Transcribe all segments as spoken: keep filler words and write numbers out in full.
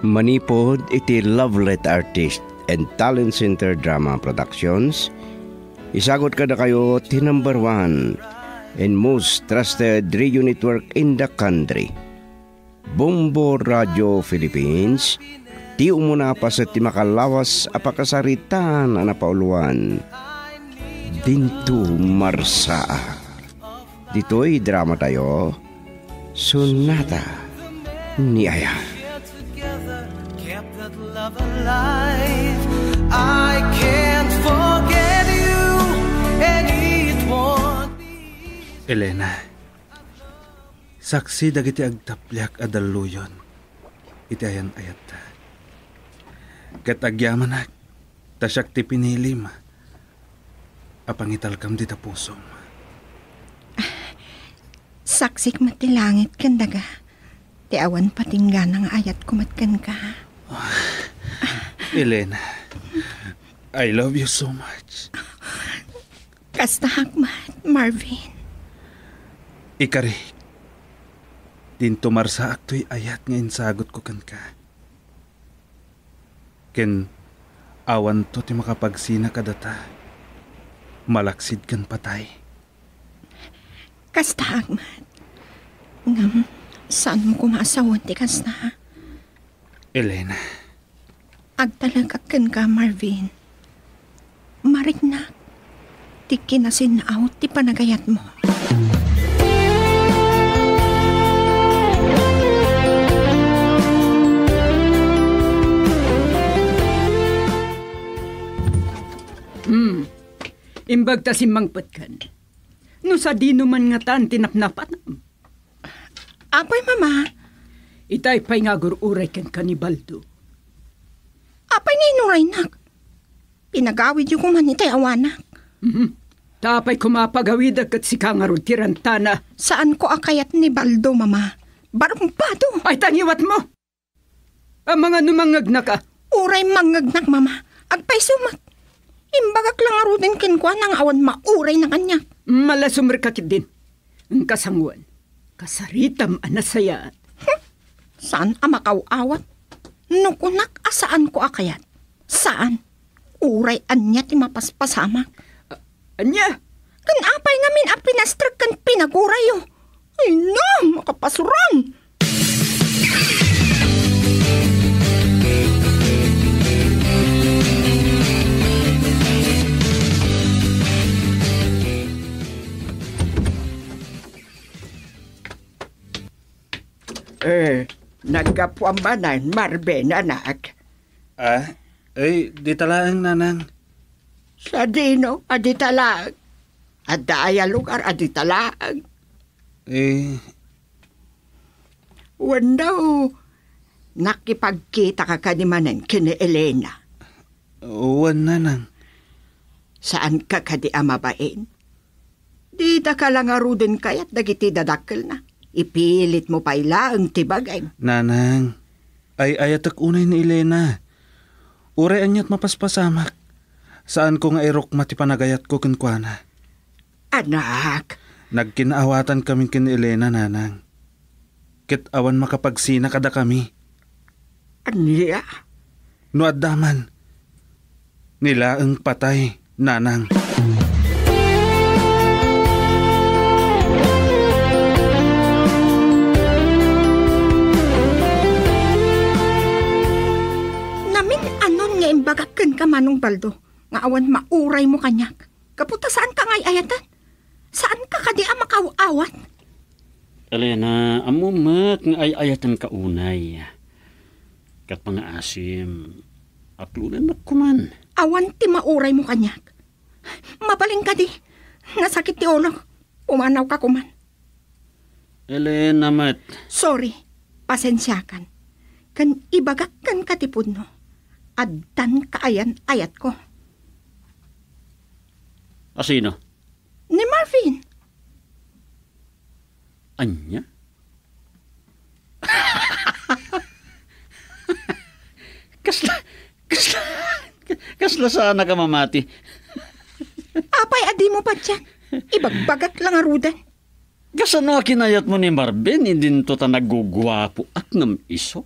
Manipud iti Lovelet Artist and Talent Center Drama Productions, isagut kadakayo ti number one and most trusted radio network in the country, Bombo Radio Philippines, ti umuna a paset ti makalawas a pakasaritaan a napauluan. Dinto Marsaak. Ditoy dramatayo, Sonata ni Aya. Kept that love alive. I can't forget you, and it won't be Elena, saksi dagiti agtapliak a dalluyon iti ayan-ayatta. Ket agyamanak ta siak ti pinilim a pangitalkam dita pusom. Saksik met ti langit ken daga, ti awan patinggana nga ayatko met kenka. Elena, I love you so much. Kastaak met, Marvin. Ikari, dinto Marsaak toy ayat nga insagutko kenka. Ken awanto ti makapagsina kadata, malaksid ken patay. Kastaak met. Ngem, saanmo koma a sawen ti kasta? Elena. Agtalekak kenka, Marvin. Mariknak ti kinasin-aw ti panagayatmo. Hmm. Imbag ta simmangpetken. No sadino man ngatan ti napnapanam? Apay, Mama? Itay pay nga agur-uray kenka ni Baldo. Apay nga inuraynak? Pinagawidyo koma itay awanak. Mhm. Ta apay koma a pagawidek ket sika ngarud ti rantana? Saanko a kayat ni Baldo, Mama. Barumbado! Ay, tangiwatmo! Amangan no mangngegnaka. Uray mangnegnak, Mama. Agpayso met. Imbagak la ngaruden kenkuana nga awan maurayna kaniak. Malasumrek ketdin. Inka sangoen, kasaritam a nasayaat. Hmm. Saan a makaw-awat? No kunak a saanko a kayat, saan. Uray ania ti mapaspasamak. A-, ania? Ken apay ngamin a pinastrek ken pinagurayyo? Ay na, makapasuran! Eh, naggapuam manen, Marvin, anak? Ah, ay, dita laeng, Nanang. Sadino a dita laeng? Adda aya lugar a dita laeng? Eh. Wenno, nakipagkitaka kadi manen ken ni Elena? Wen, Nanang. Saanka kadi a mabain? Didaka la ngaruden kayat dagiti dadakkelna. Ipilitmo pay laeng ti bagim. Nanang, ay-ayatek unay ni Elena. Uray aniat mapaspasamak, saanko nga irukma ti panagayatko kenkuana. Anak. Nagkinaawatan kami ken ni Elena, Nanang. Ket awan makapagsina kadakami. Ania? No adda man, ni laeng patay, Nanang. Namin-anon nga imbagak kenka, Manong Baldo, nga awan mauraymo kaniak? Gapu ta saanka nga ay-ayatan? Saanka kadi a makaw-awat? Elena, ammom met nga ay-ayatenka unay. Ket pangaasim, aklonennak koman. Awan ti mauraymo kaniak. Mabalin kadi. Nasakit ti ulok. Pumanawka koman. Elena met. Sorry. Pasensiakan. Ken ibagak kenka ti pudno. Addan kaayan-ayatko. A sino? Ni Marvin. Ania? Kasla, kasla, kasla saanak a mamati? Apay a dimo patian? Ibagbagak la ngaruden. Kasano a kinayatmo ni Marvin idinto ta nagguguapoak ngem isu?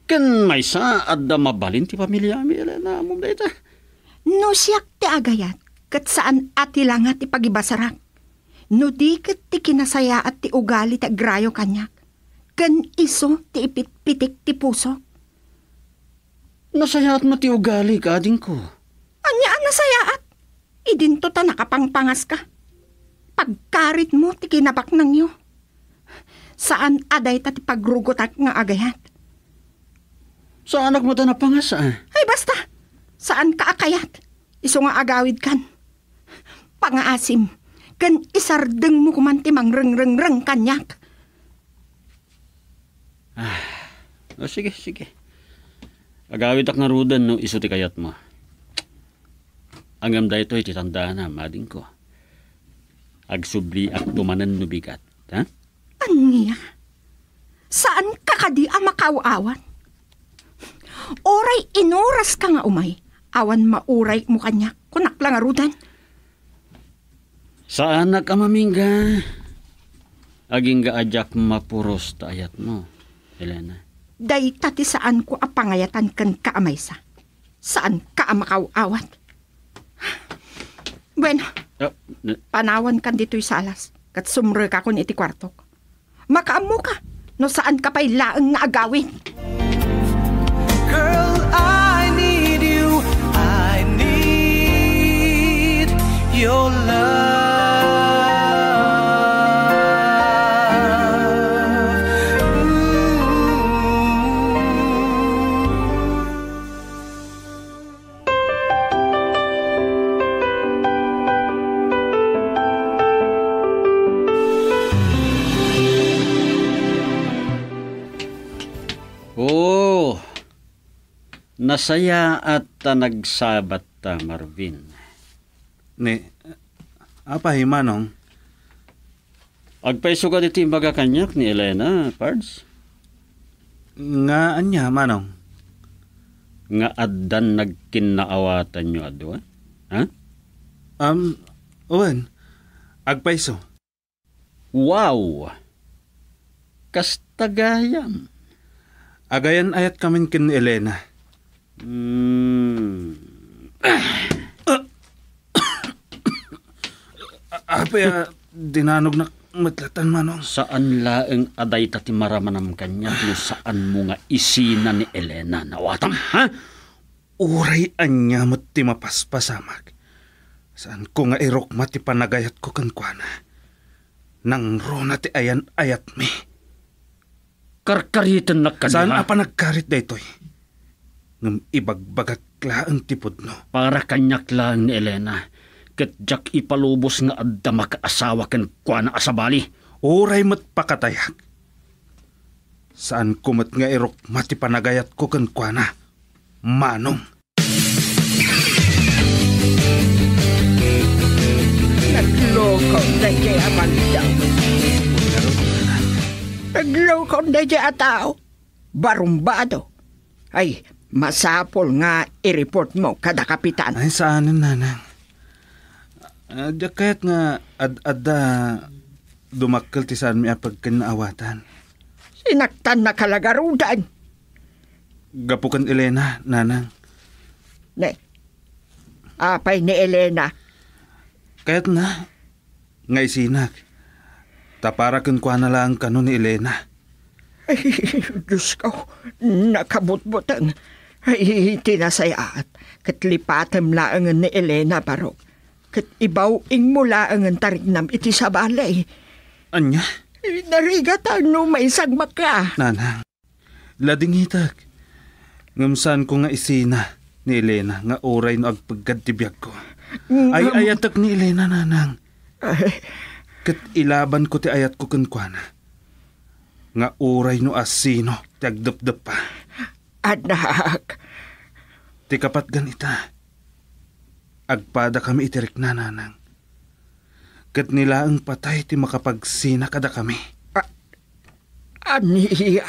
Ken maysa, adda mabalin ti pamiliami, Elena, ammom dayta. No siak ti agayat, ket saan a ti langa ti pagibasarak. No di ket ti kinasayaat ti ugali ti agrayo kaniak, ken isu ti ipitpitik ti pusok. Nasayaat met ti ugali, adingko. Ania a nasayaat? Idinto ta nakapangpangaska. Pagkaritmo ti kinabaknangyo. Saan a dayta ti pagrugotak nga agayat. Saanak met a napangas, a? Ay, basta! Saanka a kayat. Isu nga agawidkan. Pangaasim, ken isardengmo koman ti mangrengrengreng kaniak. Ah, o, sige, sige. Agawidak ngaruden no isu ti kayatmo. Ngem daytoy ti tandaanam, adingko. Agsubliakto manen no bigat, ha? Ania? Saanka kadi a makaaw-awat? Uray inuraska nga umay, awan mauraymo kaniak, kunak la ngaruden. Saanak a mamingga. Agingga a diak mapuros ta ayatmo, Elena. Dayta ti saanko a pangayatan kenka a maysa. Saanka a makaaw-awat. Bueno, Ah, na- panawankan ditoy salas, ket sumrekakon iti kuartok. Makaammoka no saanka pay laeng nga agawid. Girl, I need you. I need your love. Ooh. Oh, nasayaat ta nagsabatta, Marvin. Ni, apay, Manong? Agpayso kadi ti imbaga kaniak ni Elena, Pards? Nga ania, Manong? Nga addan nagkinnaawatanyo a dua? Ha? Um, wen. Agpayso. Wow! Kasta gayam. Agayan-ayatkamin ken ni Elena. Hmm. A-, apay a dinanognak met latan, Manong? Saan laeng a dayta ti maramanam kaniak no saanmo nga isina ni Elena, nawatam, ha? Uray ania met ti mapaspasamak, saanko nga irukma ti panagayatko kenkuana. Nangruna ti ayan-ayatmi. Karkaritennak kadi, Saan ha? a panagkarit daytoy. Ngem ibagbagak laeng ti pudno. Para kaniak laeng ni Elena, ket diak ipalubos nga adda makaasawa kenkuana a sabali. Uray met pakatayak. Saanko met nga irukma ti panagayatko kenkuana, Manong. Nagloko daydiay a mandaw. Nagloko daydiay a tao. Barumbado. Ay, masapul nga i-report mo kada kapitan. Ay, saanen, Nanang. Ah, diak kayat nga ad-adda dumakkel ti saanmi a pagkinnaawatan. Sinaktan na kalagaruden. Gapu ken Elena, Nanang. Ne, apay ni Elena? Kayatna nga isinak. Ta para kenkuana laeng kano ni Elena. Ay, Diosko, nakabutbuteng. Ay, ti nasayaat, ket lipatem laengen ni Elena, Barok. Ket ibaw-ingmo laengen ta riknam iti sabali. Ania? Ay, narigatan no maisagmakka. Nanang, ladingitek. Ngem saanko nga isina ni Elena nga uray no agpeggad ti biagko. Mm. Ay-ayatek ni Elena, Nanang. Ay. Ket ilabanko ti ayatko kenkuana. Nga uray no asino ti agdepdeppa. Anak. Ti kapatgan ita, agpadakami iti rikna, Nanang. Ket ni laeng patay ti makapagsina kadakami. A-, ania?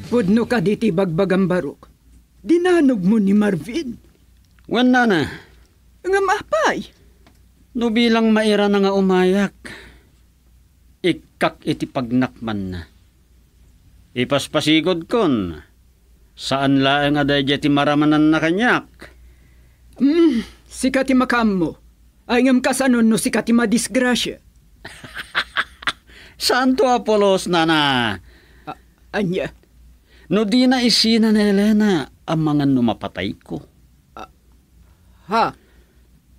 Pudno kadi ti bagbagam, Barok? Dinanogmo ni Marvin? Wen, Nana. Ngem apay? No bilang mairana nga umayak, ikkak iti pagnakmanna. Ipaspasigudkon, saan laeng a daydiay ti maramananna kaniak. Hmm, sika ti makaammo. Ay, ngem kasano no sika ti madisgrasia? Saanto a pulos, nana. A-, ania? No dina isina ni Elena, amangan no mapatayko. A-, ha?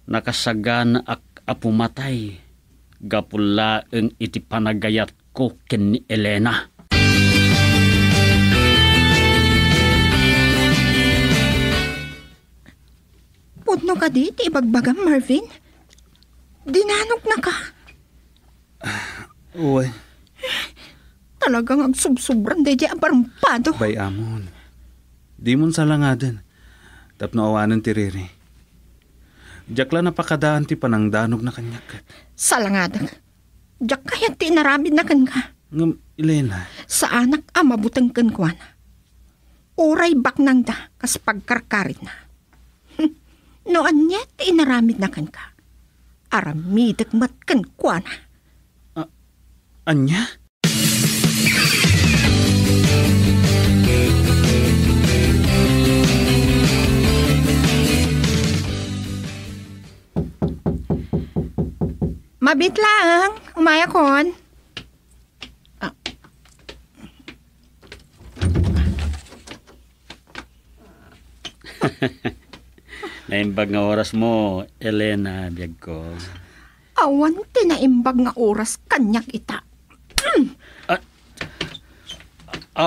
Nakasaganaak a pumatay gapu laeng iti panagayatko ken ni Elena. Pudno kadi ti ibagbagam, Marvin? Dinanogna ka? Uy. Talagang agsubsubran daydiay a barempado. Bay-amon. Dimon salangaden. Tapno awanen ti riri. Diak la napakadaan ti panangdanogna kaniak ket. Salangadek. Diak kayat ti inaramidna kenka. Ngem, Elena. Saanak a mabuteng kenkuana. Uray baknangda kas pagkarkaritna. No ania ti inaramidna kenka, aramidek met kenkuana. A-, ania? Mabit laeng, umayakon. Ah. Naimbag nga oras mo, Elena, biag ko. Awan ti naimbag nga oras kaniak ita. Ah,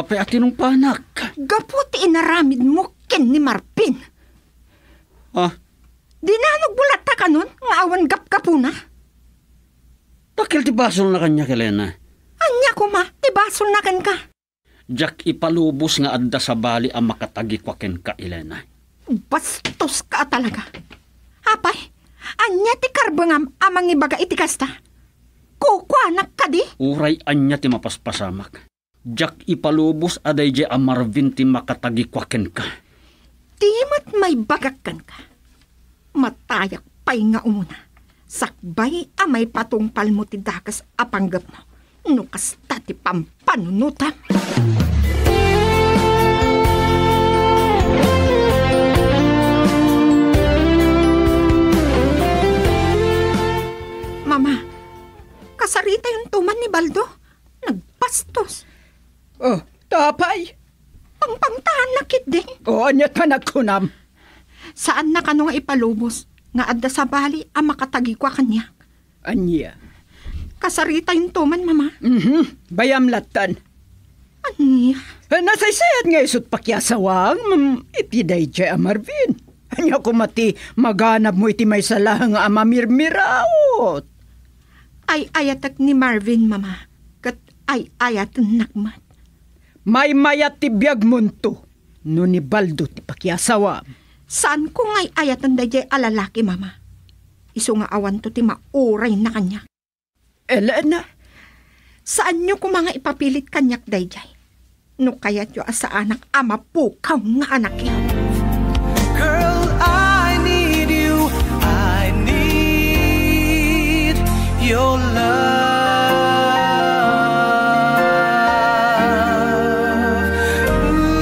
apay a tinungpanak? Gapu ti inaramid mo ken ni Marvin. Ah? Dinanogmo latta kanon nga awan gapgapuna? Dakkel ti basolna kaniak, Elena. Ania koma ti basolna kenka? Diak ipalubos nga adda sabali a makatagikua kenka, Elena. Bastoska a talaga. Apay, ania ti karbengam a mangibaga iti kasta? Kukuanak kadi? Uray ania ti mapaspasamak. Diak ipalubos a daydiay a Marvin ti makatagikua kenka. Di met maibagak kenka. Matayak pay nga umuna. Sakbay a maipatungpalmo ti dakes a panggepmo no kasta ti pampanunotam. Mama, kasaritayonto man ni Baldo. Nagbastos. Oh, ta apay? Pangpangtaanna ketdin. Oh, ania ta nagkunam? Saanna kano nga ipalubos nga adda sabali a makatagikua kaniak. Ania? Kasaritayonto man, Mama. Mhm. Bayam lattan. Ania? Eh, nasaysayat nga isut pakiasawam, mm, iti daydiay a Marvin. Ania koma ti maganabmo iti maysa laeng a mamirmiraot? Ay-ayatek ni Marvin, Mama, ket ay-ayatennak met. Maymayat ti biagmonto no ni Baldo ti pakiasawam. Saanko nga ay-ayaten daydiay a lalaki, Mama. Isu nga awanto ti maurayna kaniak. Elena, saanyo koma nga ipapilit kaniak daydiay no kayatyo a saanak a mapukaw nga anakyo. Girl, I need you. I need your love. Ooh.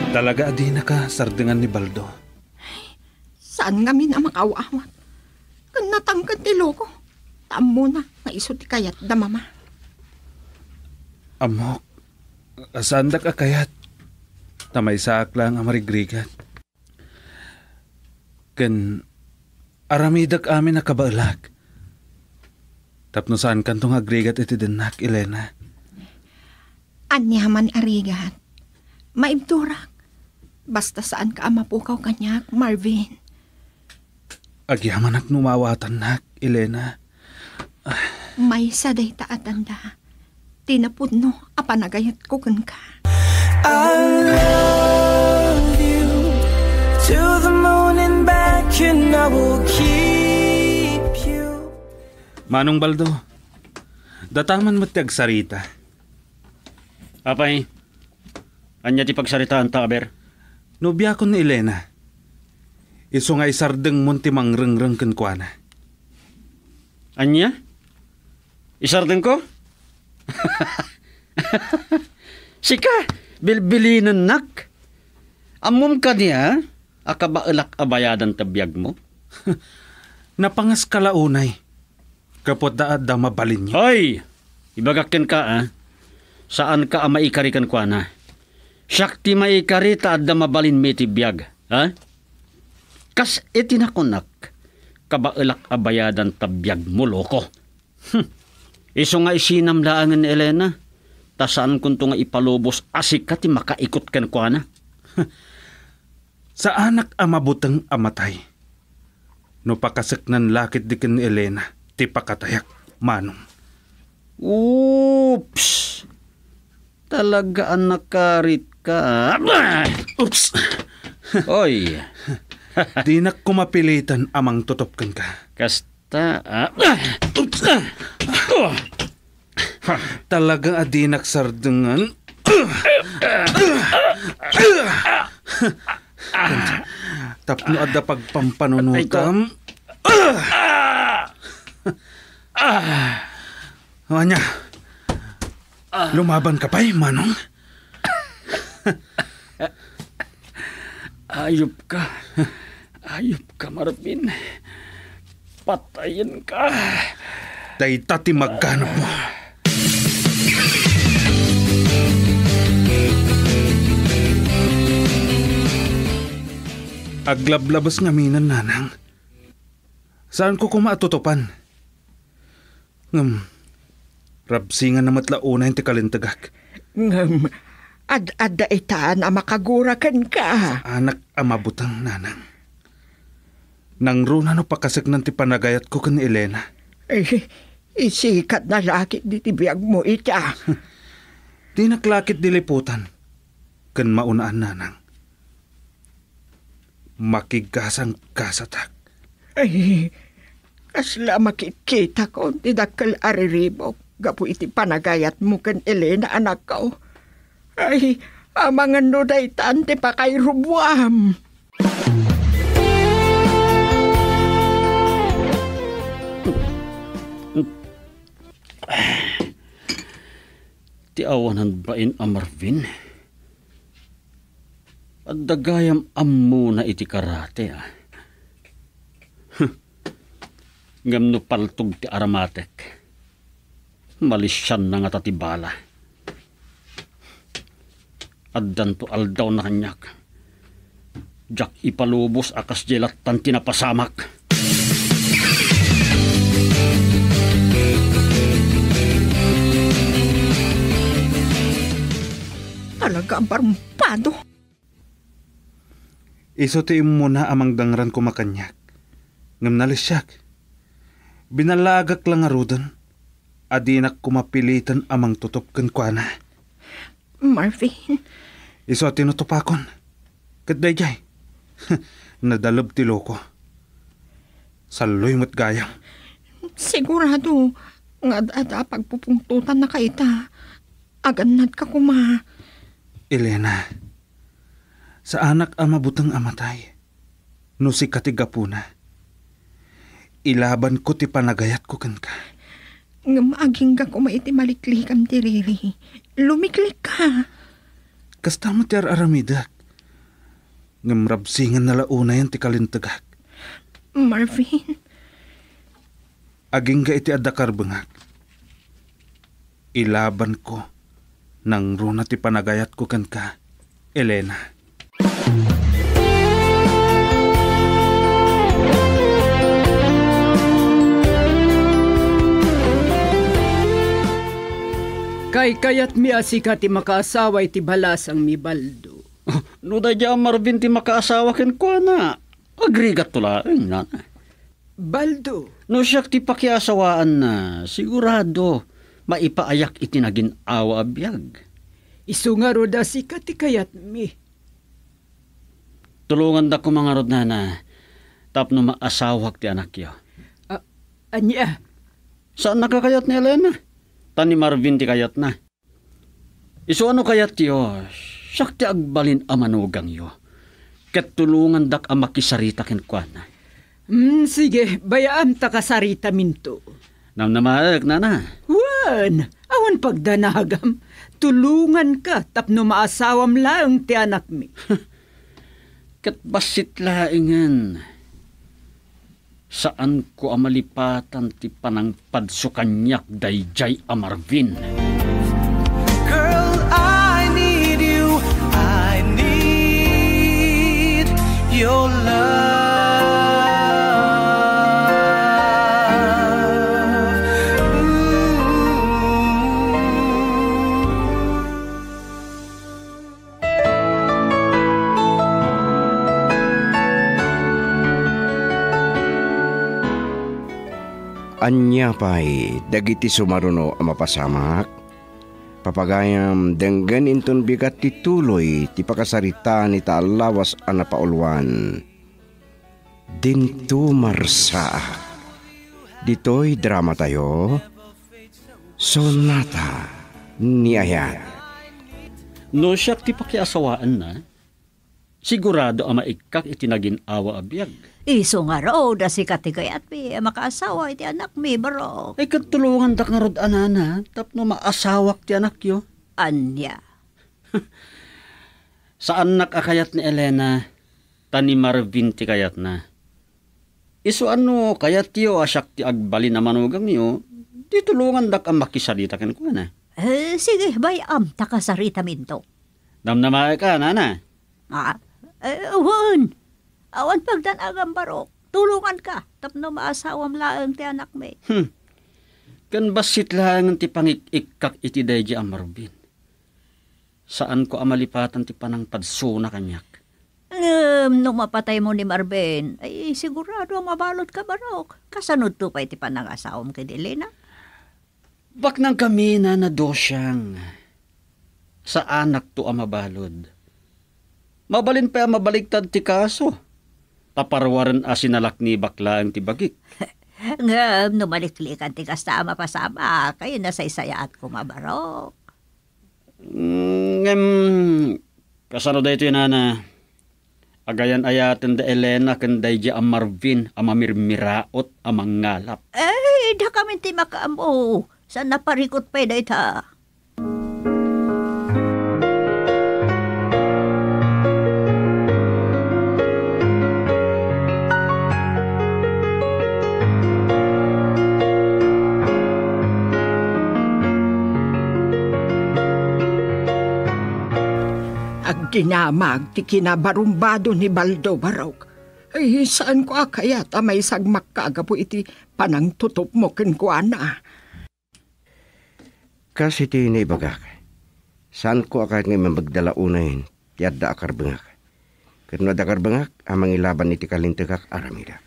Talaga a dinaka sardengan ni Baldo. Saan ngamin a makaaw-awat. Ken natangken ti loko. Ta ammona nga isu ti kayatda, Mama. Ammok, saandak a kayat. Ta maysaak laeng a marigrigat. Ken aramidek amin a kabaelak. Tapno saankanto nga agrigat iti dennak, Elena. Ania man a rigat? Maibturak. Basta saanka a mapukaw kaniak, Marvin. Agyamanak no maawatannak, Elena. Maysa dayta a tanda ti napudno a panagayatko kenka. I love you to the moon and back, and I will keep you. Manong Baldo, dataman met ti agsarita. Apay, ania ti pagsaritaanta, aber? Nobiakon ni Elena. Isu nga isardengmon ti mangrengreng kenkuana. Ania? Isardengko? Sika, bilbilinennak. Ammom kadi a kabaelak a bayadan ti biagmo? Napangaska la unay. Gapu ta adda mabalinyo. Hoy! Ibagak kenka, a. Saanka a maikari kenkuana. Siak ti maikari ta adda mabalinmi iti biag, a? Kas iti nakunak, kabaelak a bayadan ta biagmo, loko. Hmm. Isu nga isinam laengen ni Elena, ta saankonto nga ipalubos a sika ti makaikot kenkuana. Saanak a mabuteng a matay. No pakaseknan la ketdi ken ni Elena ti pakatayak, Manong. Oops! Talaga a nakaritka. Oops! Oy! Dinak koma pilitan a mangtutop kenka. Kasta, a. Oops! Talaga a dinak sardengan. Tapno adda pagpampanunutam. Ania? Lumaban ka pay, Manong? Ayop ka. Ayop ka, Marvin. Patayen ka. Dayta ti maganabmo. Aglablabes ngamin, nanang. Saanko koma a tutupan. Ngem, rabsinganna met la unay ti kalintegak. Ngem, ad-adda itan a makagura kenka. Saanak a mabuteng, nanang. Nangruna no pakaseknan ti panagayatko ken ni Elena. Eh, isikatna la ketdi ti biagmo ita. Dinak la ketdi liputan ken maunaan, nanang. Makigasanggasatak. Ay, kasla makitkitakon ti dakkel a riribuk gapu iti panagayatmo ken Elena, anakko. Ay, amangan no daytan ti pakairuboam. Ti awanan bain a Marvin. Adda gayam ammona iti karate, a. Ngem no paltog ti aramatek, malisianna ngata ti bala. Addanto aldawna kaniak. Diak ipalubos a kasdiay lattan ti napasamak. Talaga a barmpado. Isu ti immuna a mangdangran koma kaniak. Ngem nalisiak. Binallaagak la ngaruden a dinak koma piliten a mangtutop kenkuana. Marvin. Isu a tinutupakon. Ket daydiay, nadaleb ti loko. Salloy met gayam. Sigurado nga ad-, adda pagpupungtotannaka ita. Agannadka koma. Elena, saanak a mabuteng a matay. No sika ti gapuna, ilabanko ti panagayatko kenka. Ngem agingga koma iti maliklikam ti riri. Lumiklikka. Kasta met ti ar-aramidek. Ngem rabsinganna la unayen ti kalintegak. Marvin. Agingga iti adda karbengak. Ilabanko, nangruna ti panagayatko kenka, Elena. Kaykayatmi a sika ti makaasawa iti balasangmi, Baldo. No daydiay a Marvin ti makaasawa kenkuana, agrigatto laeng, nana. Baldo. No siak ti pakiasawaanna, sigurado, maipaayak iti nagin-awa a biag. Isu ngarud a sika ti kayatmi. Tulonganda koma ngarud, nana, tapno maasawak ti anakyo. A-, ania? Saannak a kayat ni Elena, ta ni Marvin ti kayatna. Isu a no kayatyo, siak ti agbalin a manugangyo, ket tulongandak a makisarita kenkuana. Hmm, sige, bay-am ta kasaritaminto. Namnamaek, nana. Wen, awan pagdanagam. Tulonganka tapno maasawam laeng ti anakmi. Ket bassit laengen. Saanko a malipatan ti panangpadso kaniak daydiay a Marvin. Girl, I need you. I need your love. Ooh. Ania pay dagiti sumaruno a mapasamak? Papagayam, denggen inton bigat ti tuloy ti pakasaritaan ita a lawas a napauluan. Dinto marsaak. Ditoy dramatayo, Sonata ni Ayat. No siak ti pakiasawaenna, sigurado a maikkak iti nagin-awa a biag. Isu ngarud a sika ti kayatmi a makaasawa iti anakmi, Barok. Ay, ket tulongandak ngarud a nana tapno maasawak ti anakyo. Ania? Saannak a kayat ni Elena, ta ni Marvin ti kayatna. Isu a no kayatyo a siak ti agbalin a manugangyo, di tulongandak a makisarita kenkuana. Eh, sige, bay-am ta kasaritaminto. Namnamaek a, nana? Ah, eh, wen. Awan pagdanagam, Barok. Tulonganka tapno maasawam laeng ti anakmi. Hmm. Ken bassit laengen ti pangik-ikkak iti daydiay a Marvin. Saanko a malipatan ti panangpadsona kaniak. Ngem no mapataymo ni Marvin, ay sigurado a mabaludka, Barok. Kasanodto pay ti panangasawam ken ni Elena? Baknangkami, Nana Dosiang. Saanakto a mabalud. Mabalin pay a mabaligtad ti kaso. Ta paruaren a sinalaknibak laeng ti bagik. Ngem no maliklikan ti kasta a mapasamak, ay nasaysayaat koma, Barok. Mm, ngem, kasano daytoy, nana? Agayan-ayaten da Elena ken daydiay a Marvin a mamirmiraot a mangngalap. Ay, dakamin ti makaammo. Saan a parikut pay dayta? Agdinamag ti kinabarumbado ni Baldo, Barok. Ay, saanko a kayat a maisagmakka gapu iti panangtutupmo kenkuana. Kas iti naibagak, saanko a kayat nga immagdala unayen ti adda a karbengak. Ket no adda karbengak a mangilaban iti kalintegak, aramidek.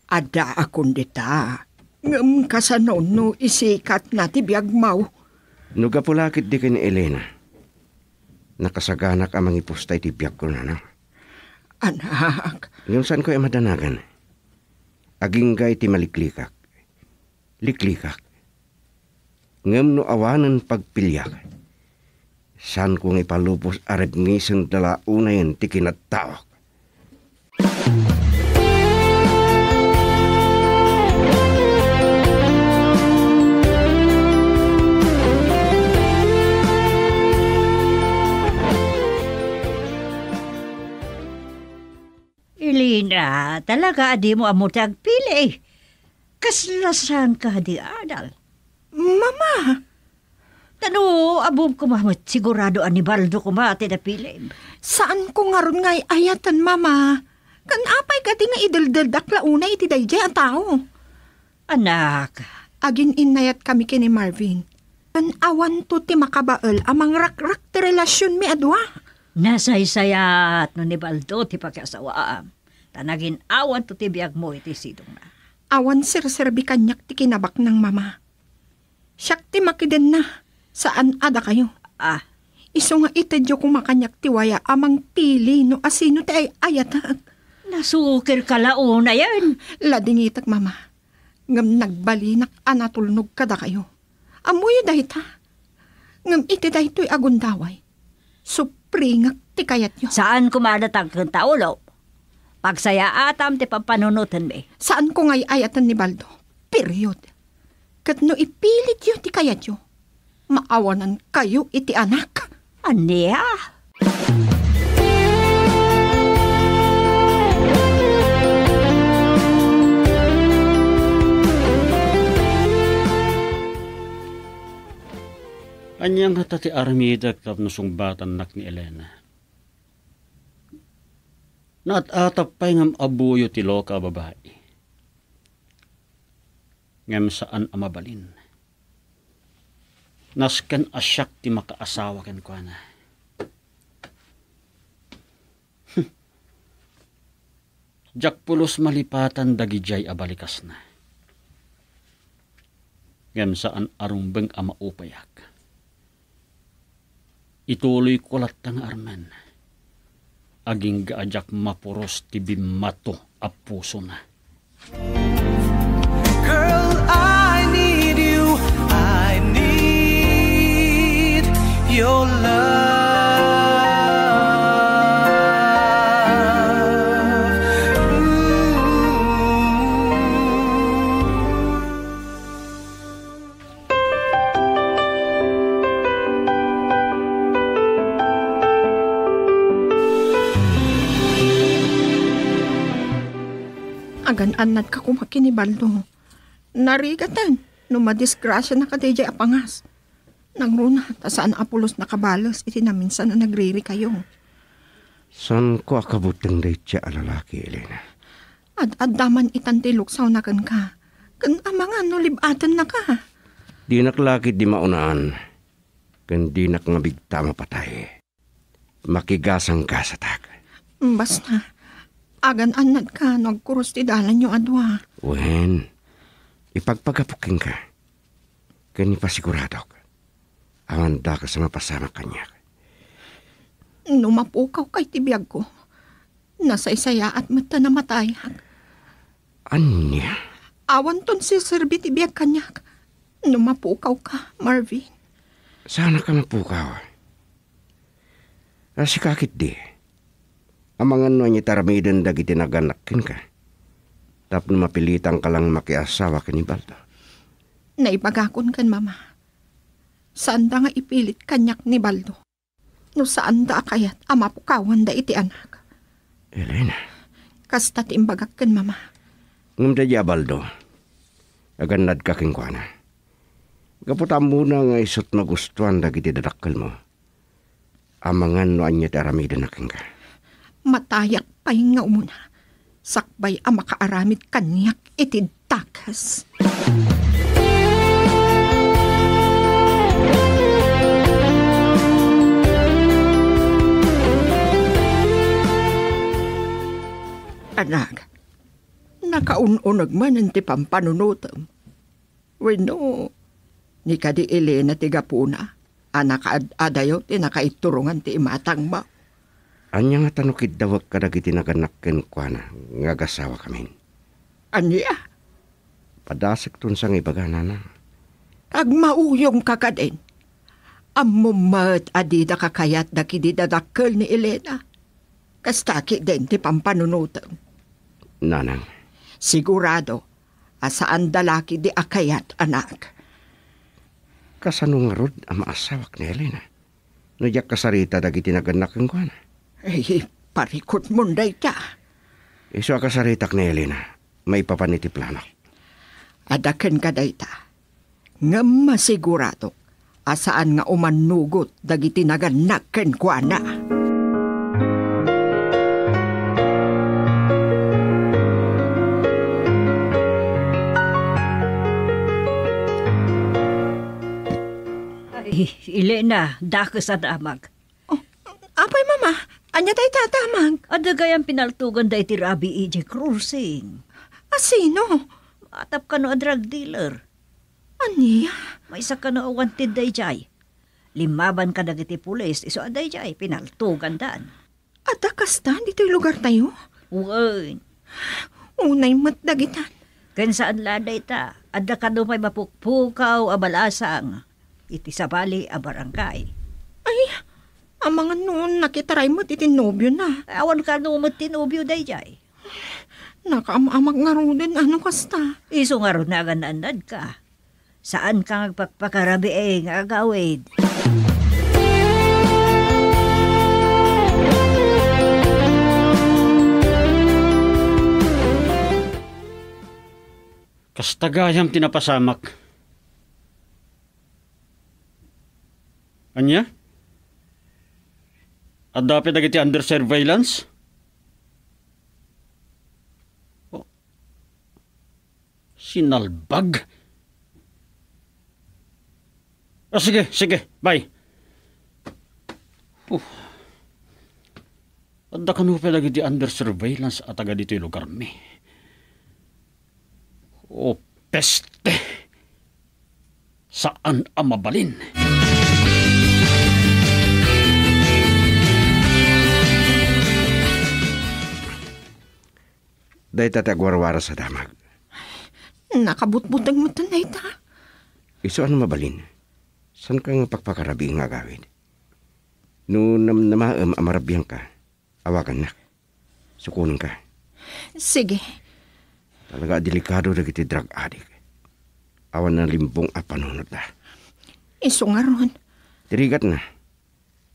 Addaakon dita, ngem kasano no isikatna ti biagmo? No gapu la ketdi ken ni Elena, nakasaganak a mangipusta iti biagko, nana. Anak. Ngem saanko a madanagan. Agingga iti maliklikak. Liklikak. Ngem no awanen pagpiliak, saanko nga ipalubos a rebngesen da la unayen ti kinattaok. Elena, talaga a dimo ammo ti agpili. Kasla saan ka di adal? Mama! Ta no ammom koma met, sigurado a ni Baldo koma ti napilim. Saanko ngarud nga ay-ayaten, Mama. Kan apay kadi nga ideldeldak la unay iti daydiay a tao? Anak. Agin-innayatkami ken ni Marvin. Ngem awanto ti makabael a mangrakrak ti relasionmi a dua. Nasaysayaat no ni Baldo ti pakiasawaam, ta nagin-awanto ti biagmo iti sidongna. Awan serserbi kaniak ti kinabaknang, Mama. Siak ti makidenna, saan a dakayo. Ah. Isu nga itedyo koma kaniak ti waya a mangpili no asino ti ay-ayatek. Nasukirka la unayen. Ladingitek, Mama. Ngem nagbalinak a natulnog kadakayo. Ammoyo dayta. Ngem iti daytoy a gundaway, supringek ti kayatyo. Saan koma a datag ken ta ulo. Pagsayaatam ti pampanunotenmi. Saanko nga ay-ayaten ni Baldo. Period. Ket no ipilityo ti kayatyo, maawanankayo iti anak. Ania? Ania ngata ti aramidek tapno sungbatannak ni Elena? Naat-atap pay ngem abuyo ti loka a babai. Ngem saan a mabalin. Nasken a siak ti makaasawa kenkuana. Diak pulos malipatan dagidiay a balikasna. Ngem saan a rumbeng a maupayak. Ituloyko latta nga armen. Agingga a diak mapuros ti bimmato a pusona. Girl, I need you. I need your love. Ooh. Agan-annadka koma ken ni Baldo. Narigaten no madisgrasianaka daydiay a pangas. Nangruna ta saan a pulos nakabales iti naminsan a nagririkayo. Saanko a kabuteng dayta a lalaki, Elena. Ad-adda man itan ti luksawna kenka. Ken amangan no lib-atennaka. Dinak la ketdi maunaan, ken dinak nga bigta a mapatay. Makigasanggasatak. Basta, agan-annadka no agkuros ti dalanyo a dua. Wen, ipagpagapok kenka. Ken ipasiguradok a manda kas a mapasamak kaniak. No mapukawka iti biagko, nasaysayaat met ta namatayak. Ania? Awanton siserbi ti biag kaniak no mapukawka, Marvin. Saanka mapukaw. A, sika ketdi. Amangan no ania ti aramiden dagiti nagannak kenka. Tapno mapilitanka lang makiasawa ken ni Baldo. Naibagakon ken Mama. Saanda nga ipilit kaniak ni Baldo. No saanda a kayat a mapukawanda iti anak. Elena. Kasta ti imbagak ken Mama. Ngem daydiay a Baldo, agannadka kenkuana. Gapu ta ammona nga isut' magustuan dagiti dadakkelmo. Amangan no ania ti aramidenna kenka. Matayak pay nga umuna, sakbay a makaaramid kaniak iti dakes. Anak, nakaun-uneg manen ti pampanunotem. Wenno, ni kadi Elena ti gapuna a nakaad-adayo ti nakaiturongan ti imatangmo? Ania ngata no kiddawek kadagiti nagannak kenkuana nga agasawakamin? Ania? Padasekton sa nga ibaga, Nanang. Agmauyongka kadin. Ammom met a dida kakayat dagiti dadakkel ni Elena. Kasta ketdin ti pampanunotem. Nanang. Sigurado a saanda la ketdi a kayat, anak. Kasano ngarud a maasawak ni Elena no diak kasarita dagiti nagannak kenkuana? Ay, parikutmon dayta. Isu a kasaritak ni Elena, maipapan iti planok. Adda kenka dayta. Ngem masiguradok a saan nga umannugot dagiti nagannak kenkuana. Ay, Elena, dakes a damag. Oh, apay, Mama, ania dayta a damag? Adda gayam pinaltoganda iti rabii idiay crossing. A sino? Atap kano a drug dealer. Ania? Maysa kano a wanted daydiay. Limmaban kadagiti pulis, isu a daydiay, pinaltogandan. Adda kasta ditoy lugartayo? Wen. Unay met dagitan. Ken saan la dayta, adda kano pay mapukpukaw a balasang iti sabali a barangay. Ay, amangan no nakitaray met iti nobiona. Awan kano met ti nobio daydiay. Nakaam-amak ngaruden a no kasta. Isu ngarud nga agan-annadka. Saanka nga agpakpakarabii nga agawid. Kasta gayam ti napasamak. Ania? Adda pay dagiti under surveillance? Oh. Sinalbag? Ah, sige, sige. Bye. Huh. Adda kano pay dagiti under surveillance a taga ditoy lugarmi? Oh, peste! Saan a mabalin. Dayta ti agwarwaras a damag. Nakabutbuteng metten dayta. Isu a no mabalin. Saanka nga pakpakarabii nga agawid. No namnamaem a marabianka, awagannak. Sukonenka. Sige. Talaga a delikado dagiti drug addict. Awan nalimbong a panunotda. Isu ngarud. Ti rigatna,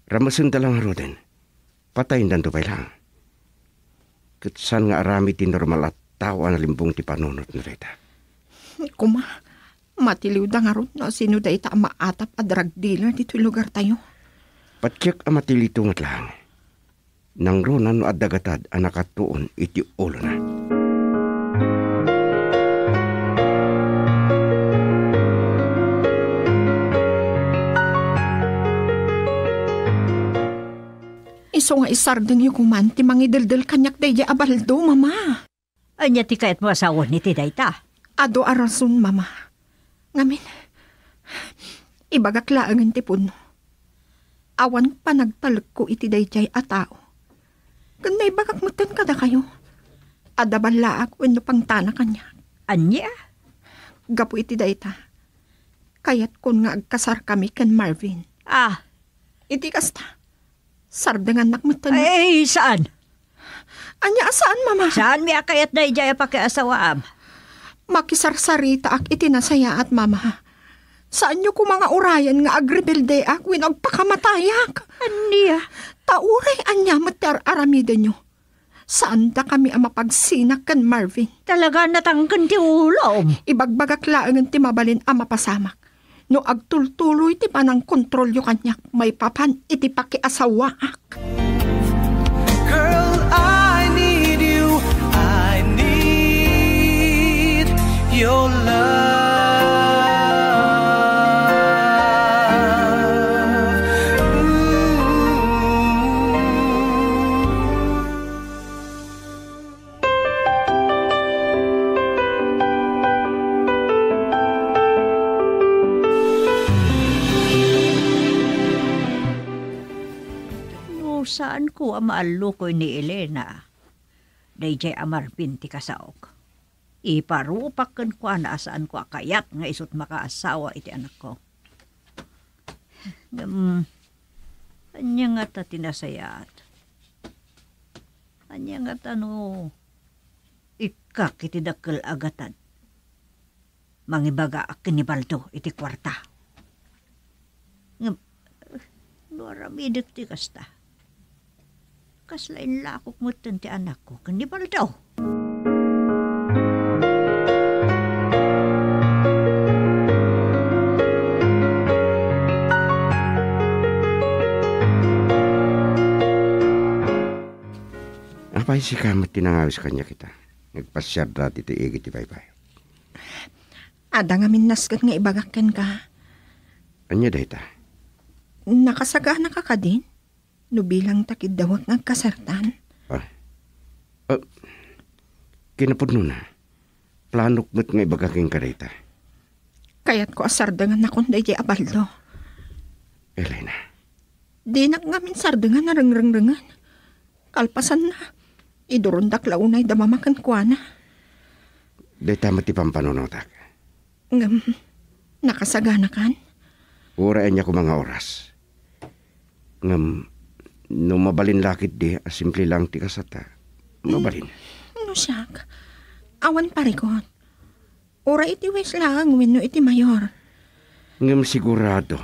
ramesenda la ngaruden. Patayendanta pay laeng. Ket saan nga aramid ti normal a tao a nalimbong ti panunotna dayta? Kuma, matiliwda ngarud no sino dayta a maatap a drug dealer ditoy lugartayo. Patiek a matilito met laeng. Nangruna no adda gatad a nakatuon iti ulona. Isu nga isardengyo koman ti mangideldel kaniak daydiay a baldo, Mama. Ania ti kayatmo a sawen iti dayta? Adu a rason, Mama. Ngamin, ibagak laengen ti pudno. Awan panagtalekko iti daydiay a tao. Ken naibagak metten kadakayo. Adda ballaak wenno pangtana kaniak. Ania? Gapu iti dayta, kayatkon nga agkasarkami ken Marvin. Ah. Iti kasta, sardengannak metten. Ay, saan? Ania a saan, Mama? Saanmi a kayat daydiay a pakiasawaam? Makisarsaritaak iti nasayaat, Mama. Saanyo koma nga urayen nga agrebeldeak wenno agpakamatayak. Ania? Ta uray ania met ti ar-aramidenyo, saandakami a mapagsinak ken Marvin. Talaga natangken ti ulom. Ibagbagak laengen ti mabalin a mapasamak. No agtultuloy ti panangkontrolyo kaniak maipapan iti pakiasawaak. Girl, I need you. I need your love. Ooh. No saanko a maallukoy ni Elena, daydiay a Marvin ti kasaok. Iparupak kenkuana a saanko a kayat nga isut' makaasawa iti anakko. Ngem, ania ngata ti nasayaat? Ania ngata no ikkak iti dakkel a gatad? Mangibagaak ken ni Baldo iti kuarta. Ngem, no aramidek ti kasta, kasla inlakok metten ti anakko ken ni Baldo. Apay, sika met ti nangawis kaniak ita? Nagpasiarda ditoy igid ti baybay. Adda ngamin nasken nga ibagak kenka. Ania dayta? Nakasagana ka kadin? No bilang ta kiddawek nga agkasertan? Ah. Ah, kinapudnona, planok met nga ibaga kenka dayta. Kayatko a sardengannakon daydiay a Baldo. Elena. Dinak ngamin sardengan a rengrengrengen. Kalpasanna, idurondak la unay da Mama kenkuana. Dayta met ti pampanunotak. Ngem, nakasaganakan? Uray ania koma nga oras. Ngem, no mabalin la ketdi a simple laeng ti kasata, mabalin. No siak, awan parikut. Uray iti huwes laeng wenno iti mayor. Ngem sigurado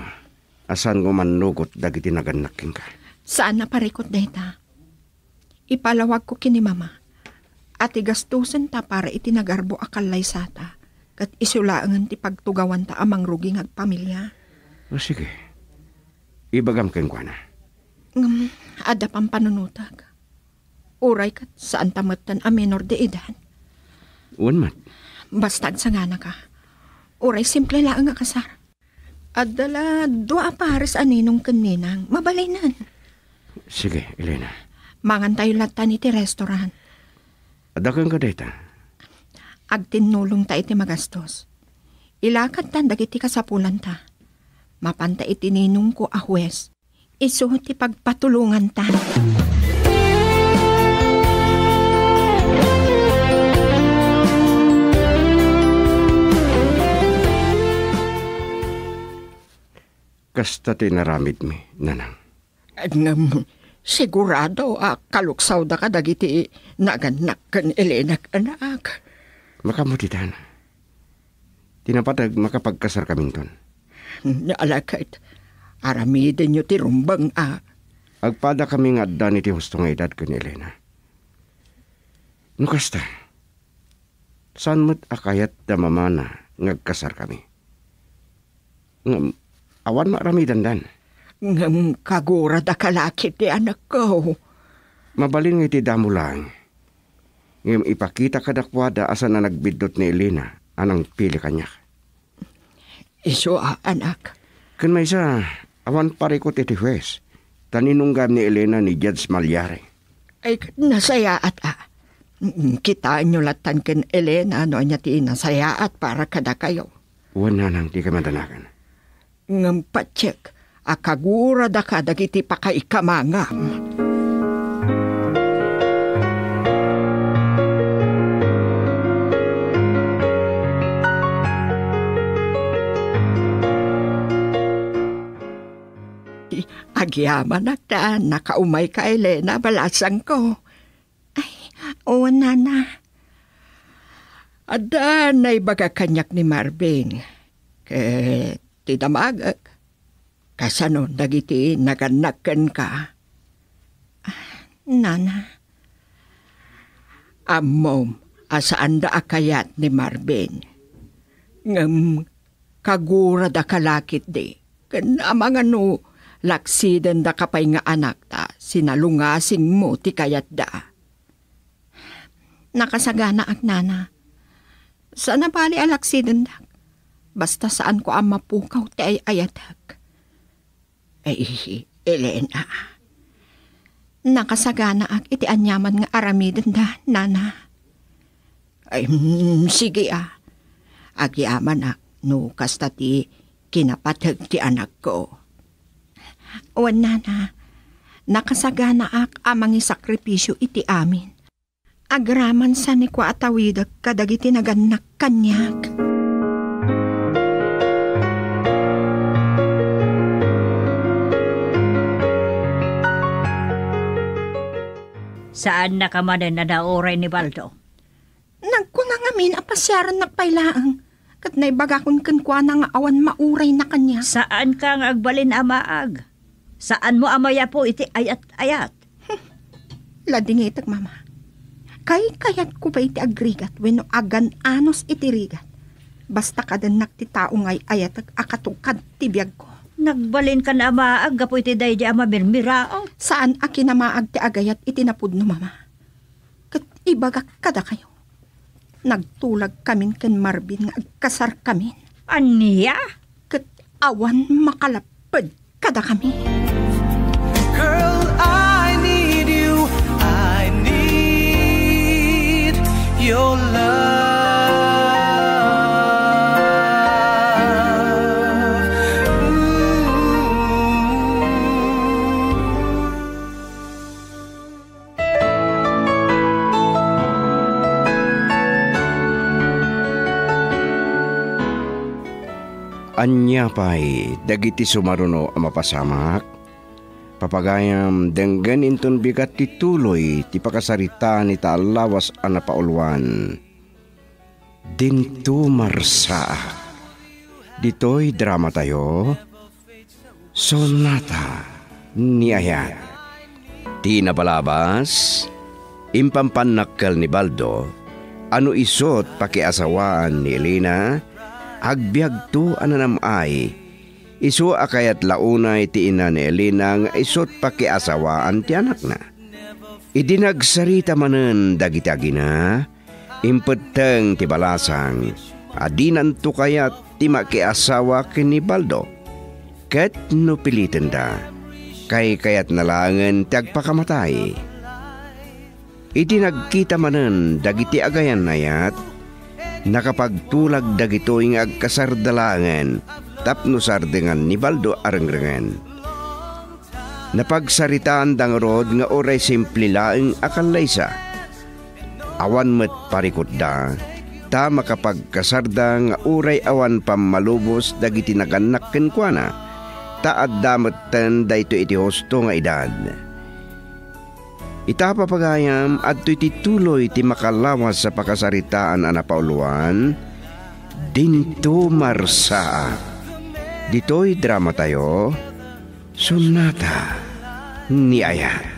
a saanko mannugot dagiti nagannak kenka. Saan a parikut dayta. Ipalawagko ken ni Mama a ti gastosenta para iti nagarbo a kallaysata ket isu laengen ti pagtugawanta a mangrugi nga agpamilia. O, sige. Ibagam kenkuana. Ngem, adda pampanunotek. Uray ket saanta metten a menor de edad. Wen met. Basta agsaganaka. Uray simple laeng a kasar. Adda la dua a pares a ninong ken ninang. Mabalinen. Sige, Elena. Mangantayo lattan iti restaurant. Adda kenka dayta? Agtinnulongta iti magastos. Ilakadtan dagiti kasapulanta. Mapanta iti ninongko a huwes. Isu ti pagpatulonganta. Kasta ti inaramidmi, Nanang. Ngem, sigurado a kaluksawda kadagiti nagannak ken Elena, anak. Makaammo ditan. Ti napateg, makapagkasarkaminton. Naalakad, aramidenyo ti rumbeng a. Agpadakami nga addan iti husto nga edad ken ni Elena. No kasta, saan met a kayat da mamana nga agkasarkami? Ngem, awan maaramidandan. Ngem kagurada ka la ketdi, anakko. Mabalin nga iti damo laeng. Ngem ipakita kadakuada a saan a nagbiddut ni Elena a nangpili kaniak. Isu a, anak. Ken maysa, awan parikut iti huwes, ta ninunggam ni Elena ni Judge Malyari. Ay, nasayaat a. Mm, kitaenyo lattan ken Elena no ania ti nasayaat para kadakayo. Wen, Nanang, ti kamadanagan. Ngem patiek a kagurada kadagiti pakaikamangam. Agyamanak ta nakaumayka, Elena, balasangko. Ay, wen, Nana. Adda naibaga kaniak ni Marvin. Ket ti damagek, kasano dagiti nagannak kenka? Ah, Nana. Ammom a saanda a kayat ni Marvin. Ngem kagurada ka la ketdi, ken amangan no laksidendaka pay nga anakta, sinalungasingmo ti kayatda. Nakasaganaak, Nana. Saan a bali a laksidendak. Basta saanko a mapukaw ti ay-ayatek. Ay, Elena. Nakasaganaak iti aniaman nga aramidenda, Nana. Ay, mm, sige a. Agyamanak no kasta ti kinapateg ti anakko. Wen, Nana, nakasaganaak a mangisakripisio iti amin. Agraman sa ni kua a tawidek kadagiti nagannak kaniak. Saannaka manen a nauray ni Baldo. Nagkuna ngamin a pasiarannak pay laeng, ket naibagakon kenkuana nga awan maurayna kaniak. Saanka nga agbalin a maag. Saanmo a mayapo iti ayat-ayat. Ladingitek, Mama. Kaykayatko pay ti agrigat wenno agan-anos iti rigat. Basta kadennak ti tao nga ay-ayatek a katungkad ti biagko. Nagbalinkan a maag gapu iti daydi a mamirmiraot. Saan a kinamaag ti agayat iti napudno, Mama. Ket ibagak kadakayo, nagtulagkamin ken Marvin nga agkasarkamin. Ania? Ket awan makalapped kadakami. Girl, I need you. I need your love. Ooh. Ania pay dagiti sumaruno a mapasamak? Papagayam, denggen inton bigat ti tuloy ti pakasaritaan ita a lawas a napauluan. Dinto marsaak. Ditoy dramatayo, Sonata ni Ayat. Ti napalabas, impampannakkel ni Baldo a no isut' pakiasawaan ni Elena, agbiagto a nanam-ay. Isu a kayat la unay ti ina ni Elena nga isut' pakiasawaan ti anakna. Idi nagsarita manen dagiti agina, impetteng ti balasang a dinanto kayat ti makiasawa ken ni Baldo. Ket no pilitenda, kaykayatna laengen ti agpakamatay. Idi nagkita manen dagiti agayan ni Ayat, nakapagtulag dagitoy nga agkasarda laengen tapno sardengan ni Baldo a rengrengen. Napagsaritaanda ngarud nga uray simple laeng a kallaysa. Awan met parikutda, ta makapagkasarda nga uray awan pammalubos dagiti nagannak kenkuana, ta adda metten daytoy iti husto nga edad. Ita, papagayam, adtoy ti tuloy ti makalawas a pakasaritaan a napauluan, Dinto Marsaak. Ditoy dramatayo, Sonata ni Ayat.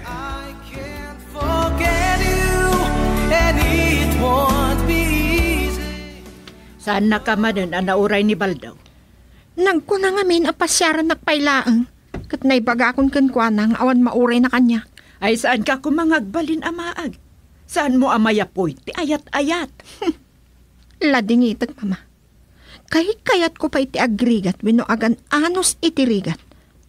Saannaka manen a nauray ni Baldo? Nagkuna ngamin a pasiarannak pay laeng, ket naibagakon kenkuana nga awan maurayna kaniak. Ay, saanka koma nga agbalin a maag? Saanmo a mayapuy ti ayat-ayat? Ladingitek, Mama. Kaykayatko pay ti agrigat wenno agan-anos iti rigat.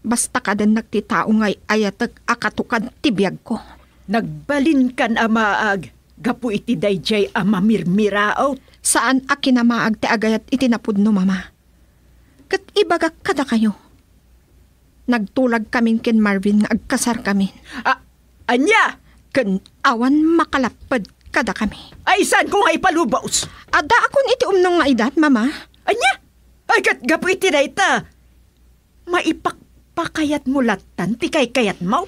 Basta kadennak ti tao nga ay-ayatek a katukad ti biagko. Nagbalinkan a maag gapu iti daydiay a mamirmiraot. Saan a kinamaag ti agayat iti napudno, Mama. Ket ibagak kadakayo, nagtulagkamin ken Marvin nga agkasarkamin. A-, ania? Ken awan makalapped kadakami. Ay, saanko nga ipalubos? Addaakon iti umnong nga edad, Mama. Ania? Ay, ket gapu iti dayta, maipakpakayatmo lattan ti kaykayatmo?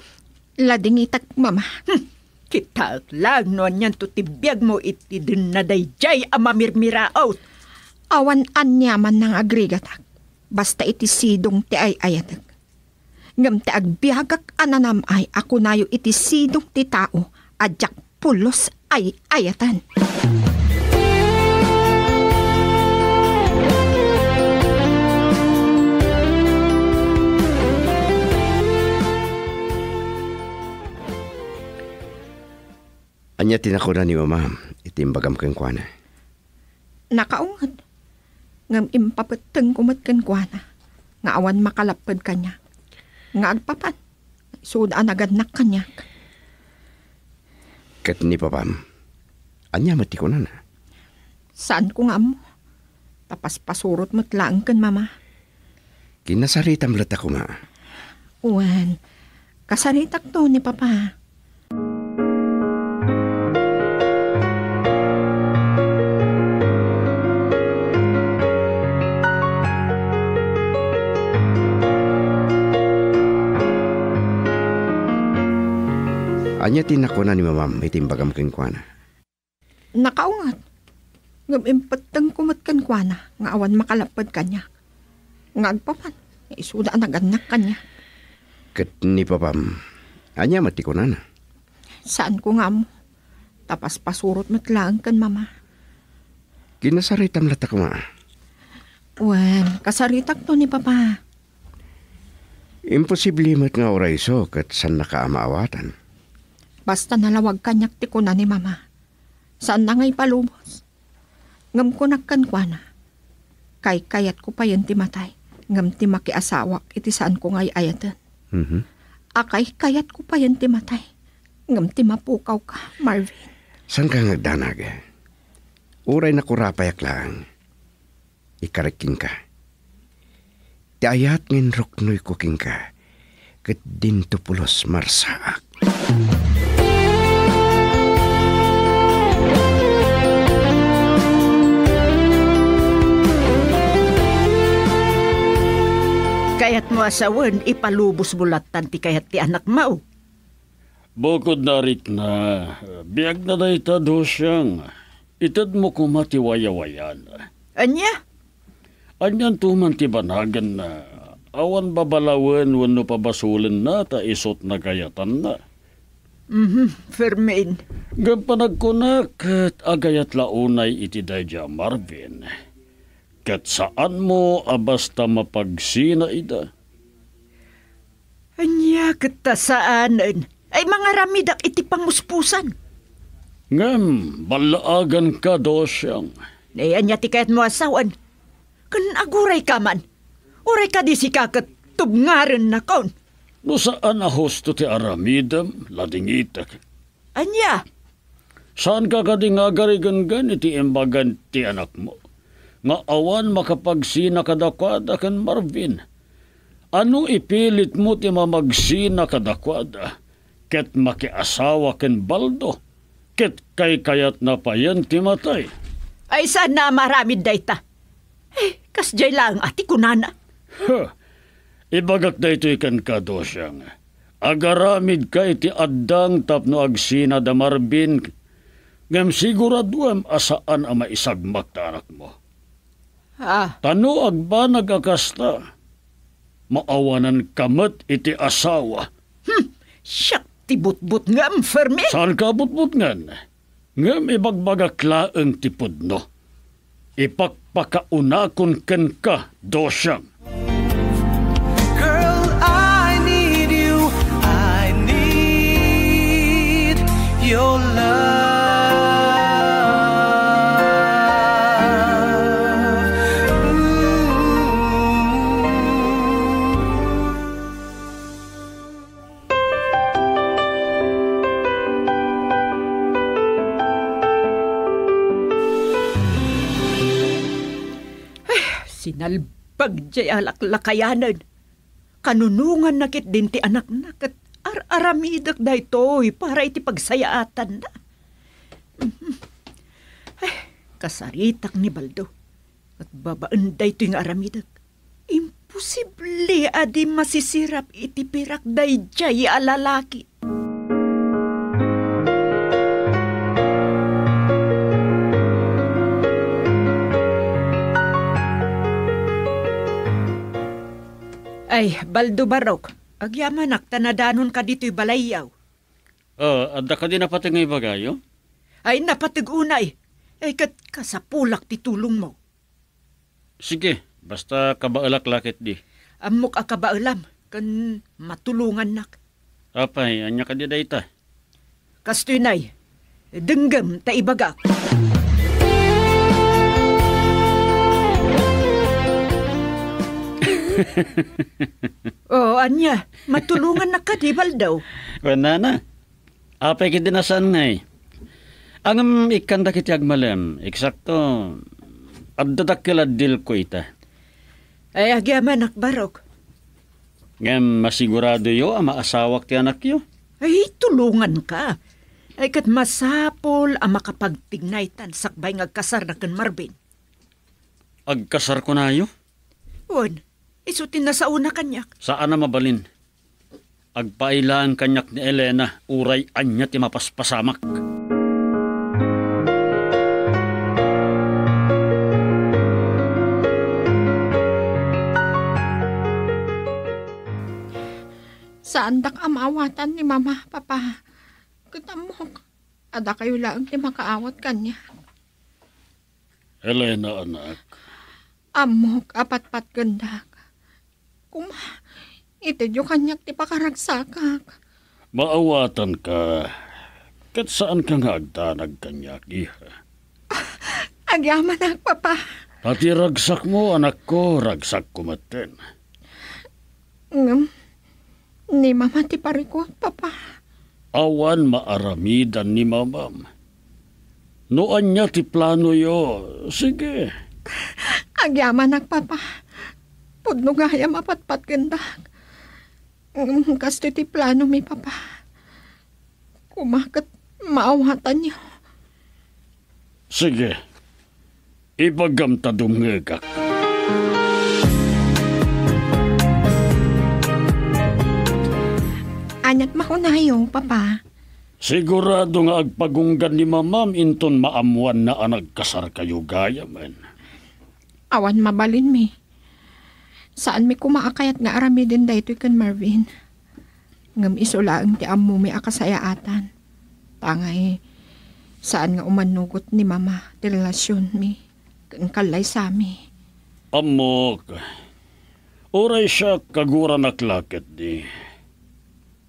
Ladingitek, Mama. Hmm. Kitaek laeng no anianto ti biagmo iti denna daydiay a mamirmiraot. Awan aniaman nga agrigatak, basta iti sidong ti ay-ayatek. Ngem ti agbiagak a nanam-ay a kunayo iti sidong ti tao a diak pulos ay-ayaten. Ania ti nakuna ni Mama iti imbagam kenkuana? Nakaunget. Ngem impapettengko met kenkuana nga awan makalapped kaniak. Nga agpapan, isuda a nagannak kaniak. Ket ni Papam, ania met ti kunana? Saanko nga ammo. Ta paspasurot met laeng ken Mama. Kinasaritam latta koma. Wen, kasaritakto ni Papa. Ania ti nakuna ni Mamam iti imbagam kenkuana? Nakaunget. Ngem impettengko met kenkuana nga awan makalapped kaniak. Nga agpapan, nga isuda a nagannak kaniak. Ket ni Papam, ania met ti kunana? Saanko nga ammo. Ta paspasurot met laeng ken Mama. Kinasaritam latta koma. Wen, kasaritakto ni Papa. Imposible met nga uray isu ket saannaka a maawatan. Basta nalawag kaniak ti kuna ni Mama. Saanna nga ipalubos. Ngem kunak kenkuana, kaykayatko payen ti matay, ngem ti makiasawak iti saanko nga ay-ayaten. Mhm. A kaykayatko payen ti matay, ngem ti mapukawka, Marvin. Saanka nga agdanag? Uray nakurapayak laeng. Ikarek kenka. Ti ayat nga inruknoyko kenka, ket dinto pulos marsaak. Kayatmo a sawen, ipalubosmo lattan ti kayat ti anakmo. Bukod na rikna, biagna dayta, Dosiang. Itedmo koma ti wayawayana. Ania? Anianto man ti banaganna? Awan babalawen wenno pabasolenna ta isut' nagayatanna. Mhm, Fermin. Ngem panagkunak, ket agayat la unay iti daydi a Marvin. Ket saanmo a basta mapagsina ida. Ania ket ta saanen? Ay, mangaramidak iti pamuspusan. Ngem, ballaaganka, Dosiang. Ay, ania ti kayatmo a sawen? Ken agurayka man. Uray kadi sika ket tubngarennakon. No saan a husto ti aramidem, ladingitek. Ania? Saanka kadi nga agarigengen iti imbagan ti anakmo, nga awan makapagsina kadakuada ken Marvin? A no ipilitmo ti mamagsina kadakuada, ket makiasawa ken Baldo, ket kaykayatna payen ti matay? Ay, saanna a maaramid dayta. Eh, kasdiay laeng a ti kunana. Huh! Ibagak daytoy kenka, Dosiang. Agaramidka iti addang tapno agsina da Marvin, ngem siguraduem a saan a maisagmak ta anakmo. Ah. Ta no agbanag a kasta, maawananka met iti asawa. Hmm, siak ti butbutngem, Fermin. Saanka a butbutngen? Ngem ibagbagak laeng ti pudno. Ipakpakaunakon kenka, Dosiang. Girl, I need you. I need your love. Mm. Ay, sinalbag diay alaklakayanen. Kanunonganna ketdin ti anakna ket ar-aramidek daytoy para iti pagsayaatanna. Mhm. Ay, kasaritak ni Baldo. Ket babaen daytoy nga aramidek, imposible a di masisirap iti pirak daydiay a lalaki. Ay, Baldo Barok, agyamanak ta nadanonka ditoy balayyo. Ah, adda kadi napateg nga ibagayo? Ay, napateg unay. Ay, ket kasapulak ti tulongmo. Sige, basta kabaelak la ketdi. Ammok a kabaelam, ken matulongannak. Apay, ania kadi dayta? Kastoy, nay, denggem ta ibagak. Oh, ania, matulongannak kadi, Baldo? Kunana, apay ketdi a saan ngay? Ngem ikkandak iti agmalem, eksakto, adda dakkel a dilko ita. Ay, agyamanak, Barok. Ngem masiguradoyo a maasawak ti anakyo? Ay, tulonganka. Ay, ket masapul a makapagtignaytan sakbay nga agkasarna ken Marvin. Agkasar kunayo? Wen, isu ti nasaona kaniak. Saan a mabalin. Agpaay laeng kaniak ni Elena, uray ania ti mapaspasamak. Saandak a maawatan ni Mama, Papa. Ket ammok a dakayo laeng ti makaawat kaniak. Elena, anak. Ammok a patpatgendak. Koma, itedyo kaniak ti pakaragsakak. Maawatanka, ket saanka nga agdanag kaniak, iha. Agyamanak, Papa. Pati ragsakmo, anakko, ragsakko metten. Ngem, ni Mama ti parikut, Papa. Awan maaramidan ni Mamam. No ania ti planoyo, sige. Agyamanak, Papa. Pudno gayam a patpatgendak. Ngem kastoy ti planomi, Papa. Koma ket maawatanyo. Sige. Ibagam ta dumngegak. Tayo, Papa. Sigurado nga agpagunggad ni Mamam inton maammoanna a nagkasarkayo gayamen. Awan mabalinmi. Saanmi koma a kayat nga aramiden daytoy ken Marvin. Ngem isu laeng ti ammomi a kasayaatan. Tangay, saan nga umannugot ni Mama ti relasionmi ken kallaysami. Ammok, uray siak kaguranak la ketdi.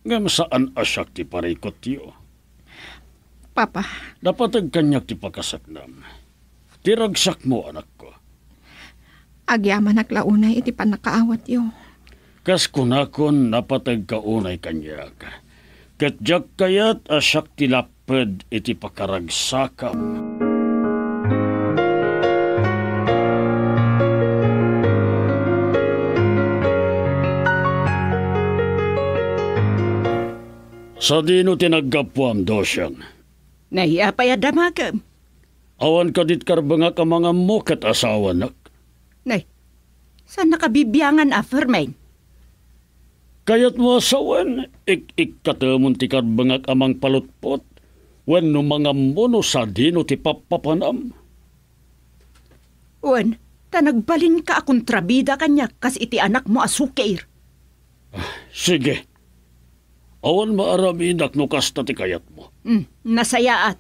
Ngem saan a siak ti parikutyo. Papa. Napateg kaniak ti pakasaknam. Ti ragsakmo, anakko. Agyamanak la unay iti pannakaawatyo. Kas kunakon, napategka unay kaniak. Ket diak kayat a siak ti lapped iti pakaragsakam. Sadino ti naggapuam, Dosiang? Nay, apay a damagem? Awan kadi ti karbengak a mangammo ket asawanak? Nay, saan a kabibiangan a, Fermin? Kayatmo a sawen, ik-ikkatemon ti karbengak a mangpalutpot wenno mangammo no sadino ti pappapanam? Wen, ta nagbalinka a kontrabida kaniak kas iti anakmo a sukir. Ah, sige. Awan maaramidak no kasta ti kayatmo. Mm, nasayaat.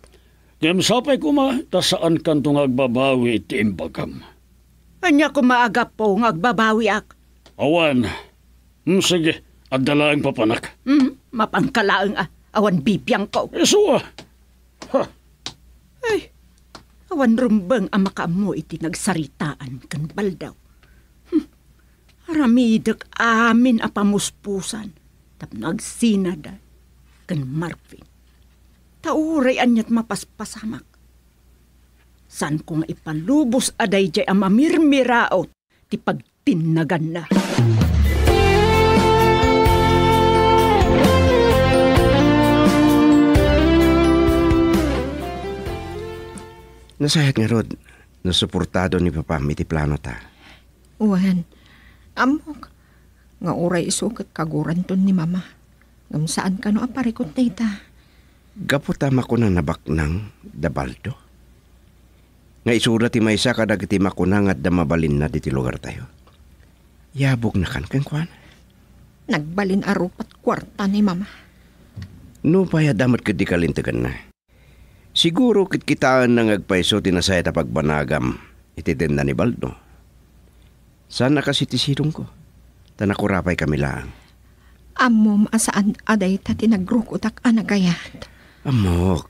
Ngem sapay koma ta saankanto nga agbabawi iti imbagam. Ania koma a gapu nga agbabawiak? Awan. Mm, sige, adda laeng papanak. Mm, mapanka laeng a, awan bibiangko. Isu a. Ha. Ay, awan rumbeng a makaammo iti nagsaritaan ken Baldo. Hmm. Aramidek amin a pamuspusan tapno agsinada ken Marvin. Ta uray aniat mapaspasamak. Saanko nga ipalubos a daydiay a mamirmiraot ti pagtinnaganna. Nasayaat ngarud, nasuportado ni Papam iti planota. Wen, ammok nga uray isu ket kaguranton ni Mama. Ngem saan kano a parikut dayta? Gapu ta makuna nabaknang da Baldo. Nga isuda ti maysa kadagiti makuna nga adda mabalinna diti lugartayo. Yabognakan kenkuana. Nagbalin a rupat kuarta ni Mama. Nupay adda met ketdi kalinteganna. Siguro kitkitaenna nga agpayso ti nasayaat a pagbanagam iti tenda ni Baldo. Saan a kas iti sidongko, ta nakurapay kami laeng. Ammom a saan a dayta ti nagrukotak a nagayat. Ammok.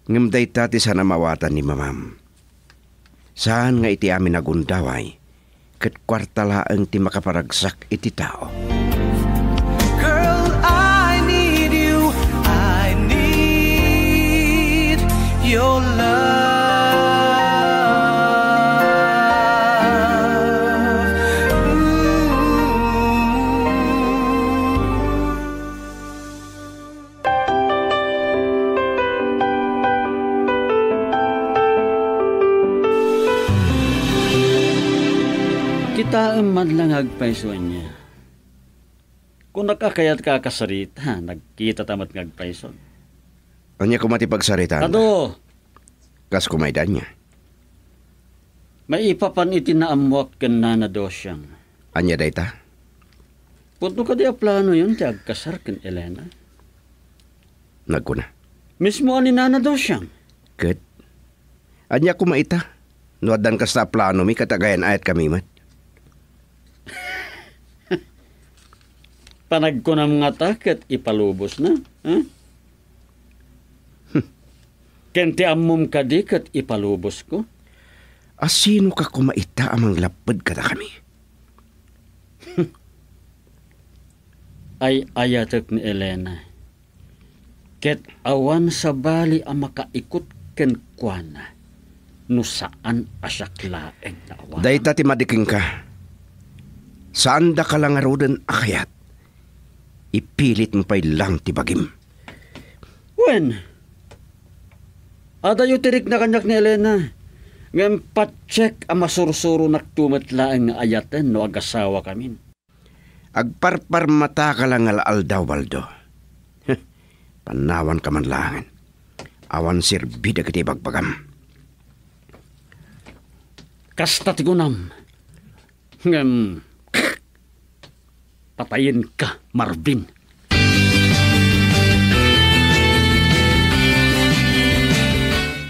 Ngem dayta ti saan a maawatan ni Mamam. Saan nga iti amin a gundaway, ket kuarta laeng ti makaparagsak iti tao. Girl, I need you. I need your love. Ooh. Kitaem man la nga agpayso ania. Kunak a kayatka a kasarita, nagkitata met nga agpayso. Ania koma ti pagsaritaan? Adu! Kas kumayda ania? Maipapan iti naammoak ken Nana Dosiang. Ania dayta? Pudno kadi a planoyon ti agkasar ken Elena? Nagkuna. Mismo a ni Nana Dosiang. Ket? Ania koma ita? No addan kasta a planomi, ket agayan-ayatkami met. Panagkunam ngata ket ipalubosna, ha? Ken ti ammom kadi ket ipalubosko? A sinoka koma ita a manglapped kadakami? Ay-ayatek ni Elena. Ket awan sabali a makaikut kenkuana no saan a siak laeng nga awanan. Dayta ti madi kenka. Saandaka la ngaruden a kayat. Ipilitmo pay laeng ti bagim. Wen, adayo ti rikna kaniak ni Elena, ngem patiek a masursuronakto met laeng nga ayaten no agasawakamin. Agparparmataka la nga aldaw, Baldo. Pannawanka man laengen. Awan serbi dagiti ibagbagam. Kasta ti kunam. Ngem, patayenka, Marvin.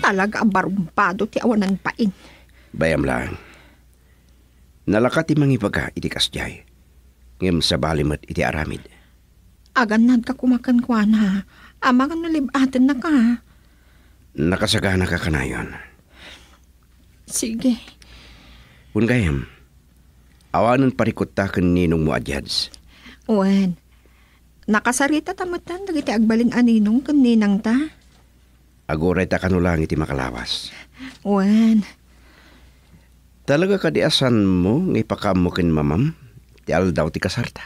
Talaga a barumbado ti awanan bain. Bayam laeng. Nalaka ti mangibaga iti kasdiay, ngem sabali met iti aramid. Agannadka koma kenkuana, amangan no lib-atennaka. Nakasaganaka kanayon. Sige. Wen gayam, awanen parikutta ken ninongmo a Jads. Wen, nakasarita ta metten dagiti agbalin a ninong ken ninangta. Aguray ta kano lang iti makalawas. Wen. Talaga kadi a saanmo nga ipakaammo ken mamam ti aldaw ti kasarta?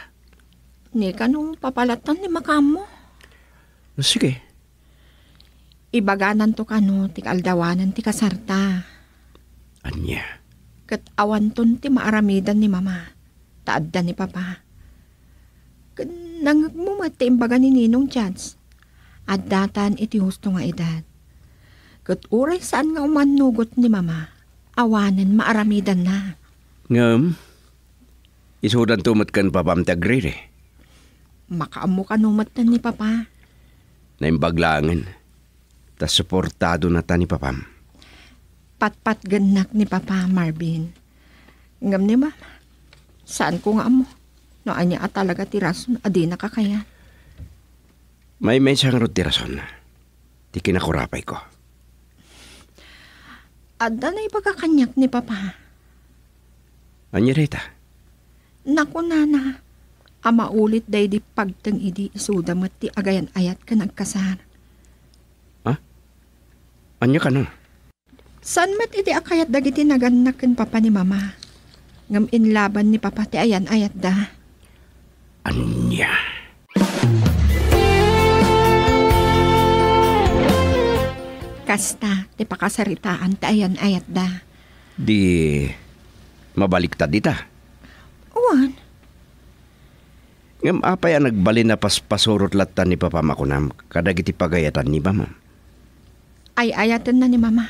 Ni kano papa lattan ti makaammo? Sige. Ibagananto kano ti kaaldawanan ti kasarta. Ania? Ket awanton ti maaramidan ni mama, ta adda ni papa. Ket nangngegmo met ti imbaga ni Ninong Chance. Addatan iti husto nga edad. Ket uray saan nga umannugot ni mama, awanen maaramidanna. Ngem, isudanto met ken papam ti agriri. Makaammo kano met ni papa. Naimbag laengen, ta suportadonata ni papam. Patpatgennak ni papa, Marvin. Ngem ni mama, saanko nga ammo no ania a talaga ti rason a dinaka kayat. Maymaysa ngarud ti rason ti kinakurapayko. Adda naibaga kaniak ni papa. Ania dayta? Nakunana a maulit daydi pagteng idi isuda met ti agayan-ayat ken agkasar. Ha? Ania kano? Saan met idi a kayat dagiti naganna ken papa ni mama. Ngem inlaban ni papa ti ayan-ayatda. Ania? Kasta ti pakasaritaan ti ayan-ayatda. Di mabaliktad ita? Wen. Ngem apay a nagbalin a paspasurot latta ni papam a kunam kadagiti pagayatan ni mamam? Ay-ayatenna ni mama,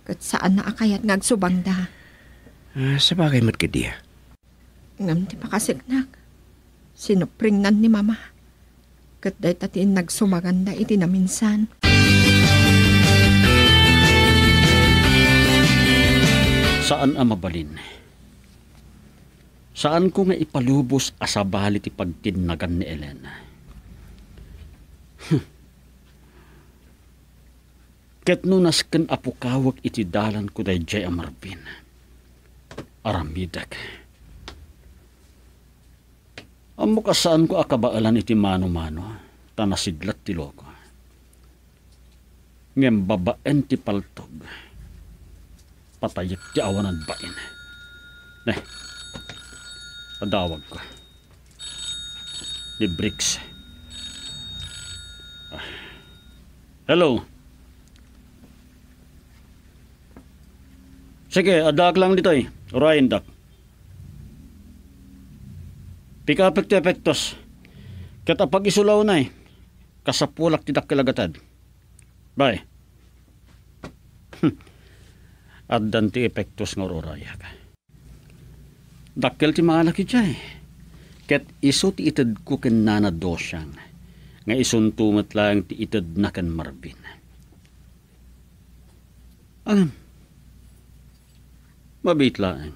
ket saanna a kayat nga agsubangda. Ah, sabagay met kadi a. Ngem ti pakaseknak, sinupringnan ni mama, ket dayta ti innagsumaganda iti naminsan. Saan a mabalin. Saanko nga ipalubos a sabali ti pagtinnagan ni Elena. Ket no nasken a pukawek iti dalanko daydiay a Marvin, aramidek. Ammok a saanko a kabaelan iti mano-mano, ta nasidlat ti loko. Ngem babaen ti paltog, patayek ti awanan bain. Ne, adawagko. Ni Briggs. Ah. Hello. Sige, addaak lang ditoy. Urayendak. Pick-upek ti epektos. Ket apag-isu la unay, kasapulak ti dakkel a gatad. Bye. Addan ti epektos nga ur-urayak. Dakkel ti maalak idiay, ket isu ti itedko ken Nana Dosiang, nga isunto met laeng ti itedna ken Marvin. Ngem, mabiit laeng.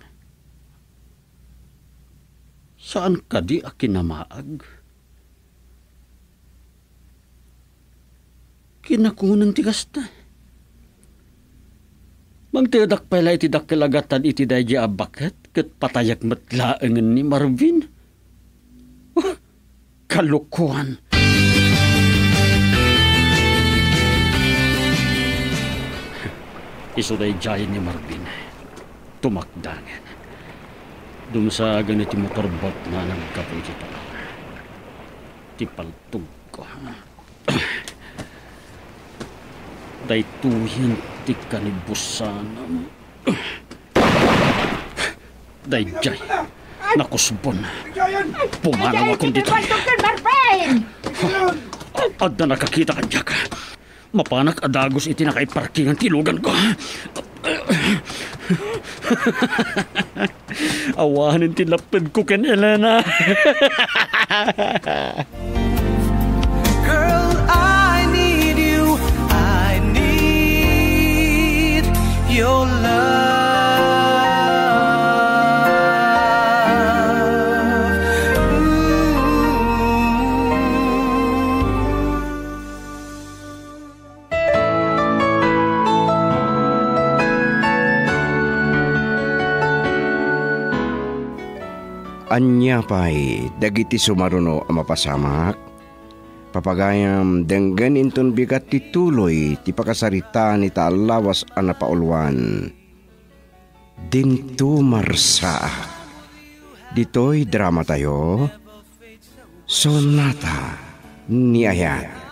Saan kadi a kinamaag? Kinakunen ti kasta. Mangtedak pay la iti dakkel a gatad iti daydi a baket ket patayek met laengen ni Marvin. Oh, kalokoan. Isu daydiay ni Marvin. Tumakdangen. Dumsagen iti motorboat nga naggapu iti tao. Ti paltogko. Daytoyen ti kanibusanam. Daydiay. Nakusbon. Pumanawakon ditoy. Doktor Marvin! Adda nakakita kadiak. Mapanak a dagus iti nakaiparkingan ti iluganko. Awanen ti lappedko ken Elena. Girl, I need you. I need your love. Ooh. Ania pay dagiti sumaruno a mapasamak? Papagayam, denggen inton bigat ti tuloy ti pakasaritaan ita a lawas a napauluan. Dinto marsaak. Ditoy dramatayo, Sonata ni Ayat.